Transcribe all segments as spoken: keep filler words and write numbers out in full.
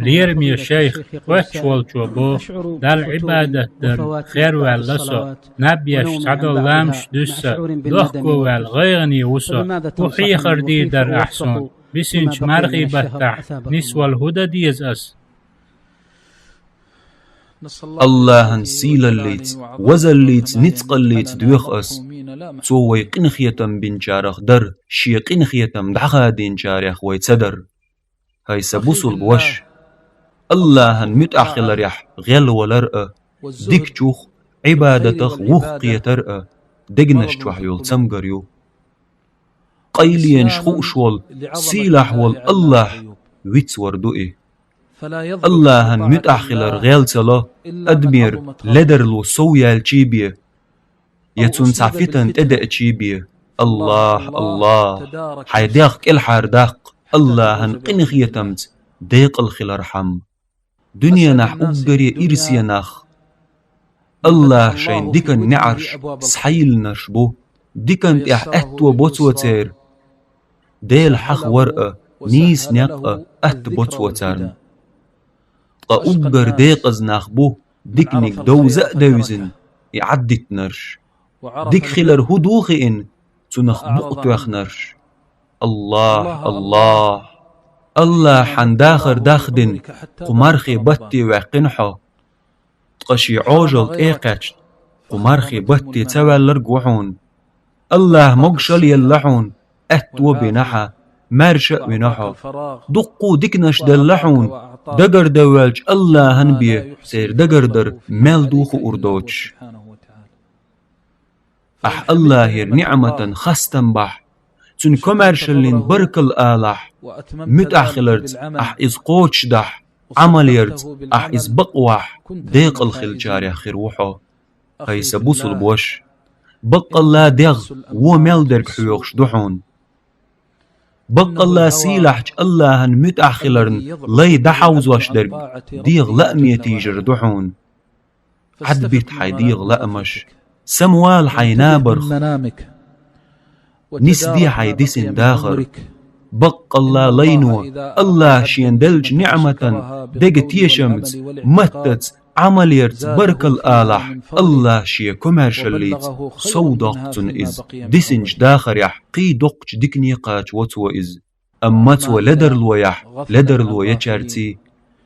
Лераме шайх, кхоьттуш волчо боху: «Далла Ӏибадат дар херваьлла со, наб еш цхьадолу ламазаш дуьсса, дохко ваьлла гӀайгӀане ву со. ХӀун хьехар дийр дара ахь суна? Бисинчу мархий баттахь нисвала хӀун дан деза ас?» Аллахьан сийлаллица, вазаллица, ницкъаллица доьху ас. Цо вай къинхетам бинчарах дара, шен къинхетам дӀахадийначарех вай ца дара. ХӀай сан бусулба ваша, Аллахьан муьтӀахь хиларехь гӀелвалар а, дикачух, Ӏибадатах вухкхетар а дегнаш чохь йолу цамгар ю. Къайленаш хууш волу, сийлахь волу Аллахь вицвар ду и. Аллахьан муьтӀахь хилар гӀел ца ло адамера ледарло сов яьлчий бен, я цунна цхьа фитан тӀедеачий бен. Аллахь, Аллахь, хьайн дегӀ кӀелхьардаккха, Аллахьан къинхетамца декъала хилархьама. Дуьненахь уггаре ирсе нах Аллахь шайн дикан неӀарш схьайиллинарш бу, дикан тӀехь аьтто бо цо церан. Дела хьахавар а, нийса некъ а атта бо цо царна. Ткъа уггар декъаза нах бу диканиг довза а девзина, и Ӏаддитинарш. Дика хилар хӀун ду хиъна, цунах букъ тоьхнарш. Аллахь, Аллахь! Аллахьан дахар дахдина кху мархи батте ваьккхина хьо. Ткъа шен Ӏожалла тӀе а кхаьчна, кху мархи батте ца ваьлларг ву хьуна. Аллахь могушалла елла хьуна, аьтто бина хьан, маьрша а вина хьо. Дуккха а диканаш делла хьуна, дагардан воьлчу Аллахьан бен церан дагардар мел ду хуур доцуш. Ахь Аллахьера ниӀматан хастам бахь, Цуьнан комаьршаллин баркалла алахь, муьтӀахь хиларца ахь иза кхочушдахь, Ӏамал ярца ахь иза бакъвахь, декъала хиллачарех хир ву хьо. ХӀай сан бусулба ваша, баккъалла дегӀ вон мел дерг хьоьхуш ду хьуна. Баккъалла сийлахьчу Аллахьан муьтӀахь хиларна лай дӀахьовзош дерг дегӀан лааме тийжар ду хьуна. Ӏадбита хьайн дегӀан лаамаш, самавала хьайн набарх. Нисде хьайн дисина дахар. Баккъалла лайно Аллахь шена деллачу ниӀматан дега тешамца, маттаца, Ӏамал ярца баркалла алахь, Аллахь шен комаьршаллица сов доккху цунна иза. Дисинчу дахарехь кхин доккхачу дикане кхачаво цо иза. Амма цо ледарло яхь, ледарло ечаьрций,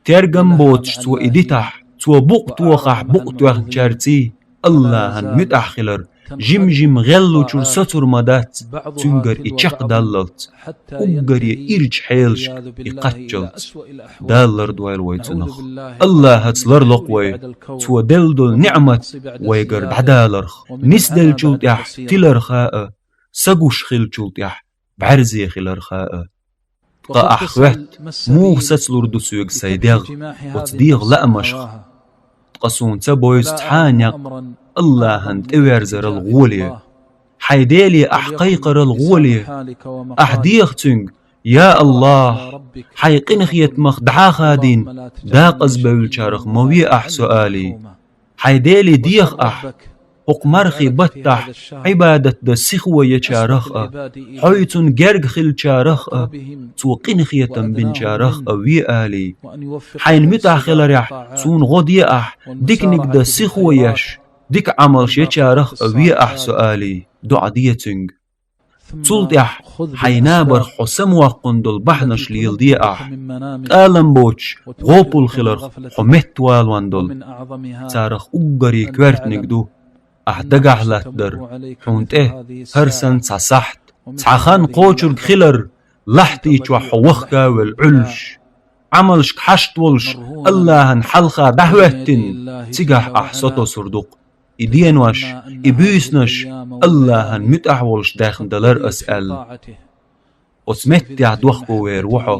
тергам боцуш цо и дитахь, цо букъ тохахь, букъ тоьхначаьрций, Аллахьан муьтӀахь хилар жим-жим гӀеллучуьра соцур ма дац, цуьнгара и чекхдаллалц, уггаре ирчу хьелашка и кхаччалц. Дала лардойла вай цунах. Аллахьаца ларлокх вай, цо делла долу ниӀмат вайгара дӀадаларх, нисделлачул тӀаьхьа тиларха а, са гуш хиллачул тӀаьхьа бӀаьрзе хиларха а. Ткъа ахь хоьтту, муха сацалур ду соьга сайн дегӀ оцу дегӀан лаамашха? Ткъа суна ца бевза цхьа а некъ Аллахьан тӀеверзарал гӀоле. Хьайн Деле ахь кхайкхарал гӀоле. Ахь деха Цуьнга: «Я Аллахь, хьайн къинхетамах дӀа а хадийна, декъазбевллачарах ма ве ахь со», — алий. Хьайн Деле деха ахь, хӀокху мархи баттахь Ӏибадат дан сихо ечарах а, хьо цунна герга хиллачарах а, цо къинхетам бинчарах а ве алий. Хьайна муьтӀахь хиларехь суна гӀо де ахь, диканиг дан сихо еш, дика Ӏамалш ечарах а ве ахь со алий, доӀа де цуьнга. Цул тӀаьхьа хьайн набарх хьо самаваккхун долу бахьанаш леладе ахь. ТӀалам боцуш, гӀопал хиларх хьо меттавалон долу. Царах уггаре коьртаниг ду ахь дагахь латтадар, хьуна тӀе хӀара санна цхьа сахьт, цхьа хан кхочург хилар, лахьти чохь хьо вахка а велла Ӏуьллуш. Ӏамалшка хьашт волуш, Аллахьан хьалха дӀахӀоьттина, цигахь ахь со тосур ду-кх. И денош, и буьйсанаш Аллахьан муьтӀахь волуш даьхна далар ас аьлла. Оцу меттехь дохко вер ву хьо,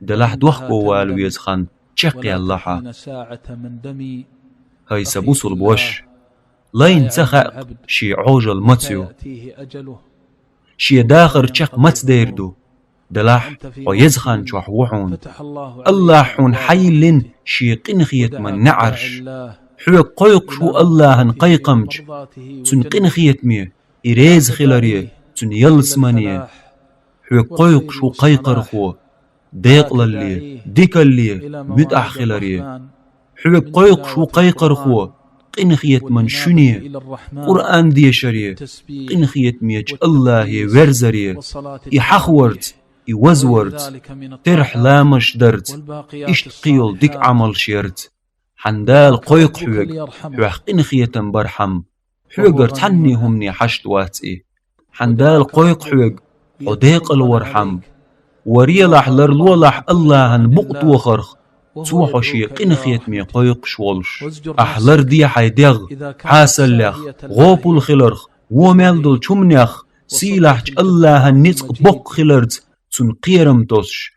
делахь дохко вала веза хан чекхъяьлла хьан. ХӀай сан бусулба ваша, лайна ца хаьа шен Ӏожалла маца ю. Шен дахар чекх маца дер ду? Делахь хьо еза хан чохь ву хьуна. Аллахь хьуна хьайиллина шен къинхетаман неӀарш. Хьоьга кхойкхуш ву Аллахьан кхайкхамча, Цуьнан къинхетаме, и реза хиларе, Цуьнан ялсамане. Хьоьга кхойкхуш ву кхайкхархо. декъалалле, дикалле, муьтӀахь хиларе. Хьоьга кхойкхуш ву кхайкхархо, къинхетаман шуьне, Къуръан дешаре, къинхетамечу АллахӀе верзаре, и хьахаварца, и вазварца, терахь ламазаш дарца, иштта кхин йолу дика Ӏамалш ярца. Хьан Дала кхойкху хьоьга, хьоьх къинхетам бархьама, хьоьгара цхьанне хӀумане хьашт вац и. Хьан Дала кхойкху хьоьга, хьо декъала вархьама, варелахь, ларлолахь АллахӀан букъ тохарх, Цо хьо Шен къинхетаме кхойкхуш волуш. Ахь ларде хьайн дегӀ, хьасаллех, гӀопал хиларх, вон мел долчу хӀуманех, сийлахьчу АллахӀан ницкъ боккха хиларца цунна кхерам тосуш.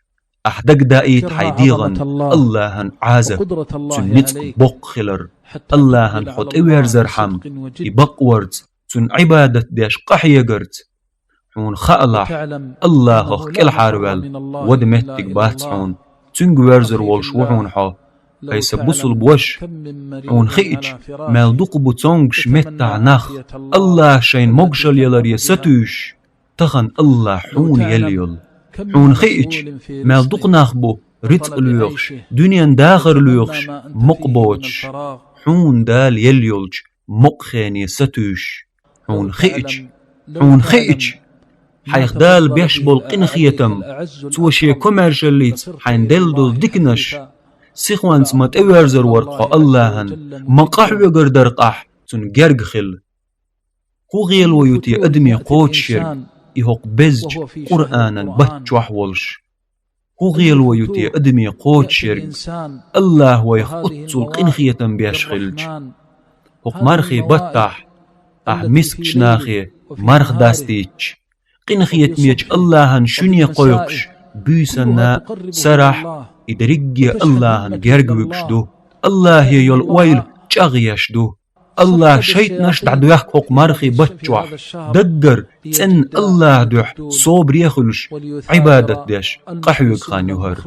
Ахь дагадаийта хьайн дегӀан АллахӀан Ӏазап, цуьнан ницкъ боккха хилар, АллахӀан хьо тӀеверзархьама, и бакъварца, цунна Ӏибадат деш къахьегарца. Хьуна хаалахь, АллахӀах кӀелхьарваьлла вада меттиг бац хьуна, Цуьнга верзар волуш ву хьуна хьо, ай сан бусулба ваша. Хьуна хиъча, мел дукха бу цомгуш меттахь нах, АллахӀа шайна могушалла яларе сатуьйсуш, тахана АллахӀа хьуна елла йолу. Хьуна хиъча, мел дукха нах бу рицкъ лоьхуш, дуьненан дахар лоьхуш, мукъа боцуш. Хьуна Дала елла йолчу мукъа хене сатуьйсуш. Хьуна хиъча, хьуна хиъча, хьайх Дала беш болу къинхетам, Цо Шен комаьршаллица хьайна делла долу диканаш, сихонца ма тӀеверзар вара хьо АллахӀан, ма къахьоьгур дара ахь Цунна герга хила. ХӀун гӀело ю те адаме кхочушъерг, и хӀокху безачу Къуръанан батта чохь волуш? ХӀун гӀело ю те адаме кхочушъерг, АллахӀа вайх оццул къинхетам беш хилча? ХӀокху мархийн баттахь ахь мискачу нахе марха дастийтча, къинхетамечу АллахӀан шуьне кхойкхуш, буьйсанна, сарахь, и дерриге АллахӀан герга вуьгуш ду, АллахӀе йолу ойла чӀагӀъеш ду. АллахӀа шайтӀанаш дӀадоьхку хӀокху мархийн батта чохь, даггара цӀенна АллахӀан дуьхьа собаре хуьлуш, Ӏибадат деш къахьоьгу хан ю хӀара.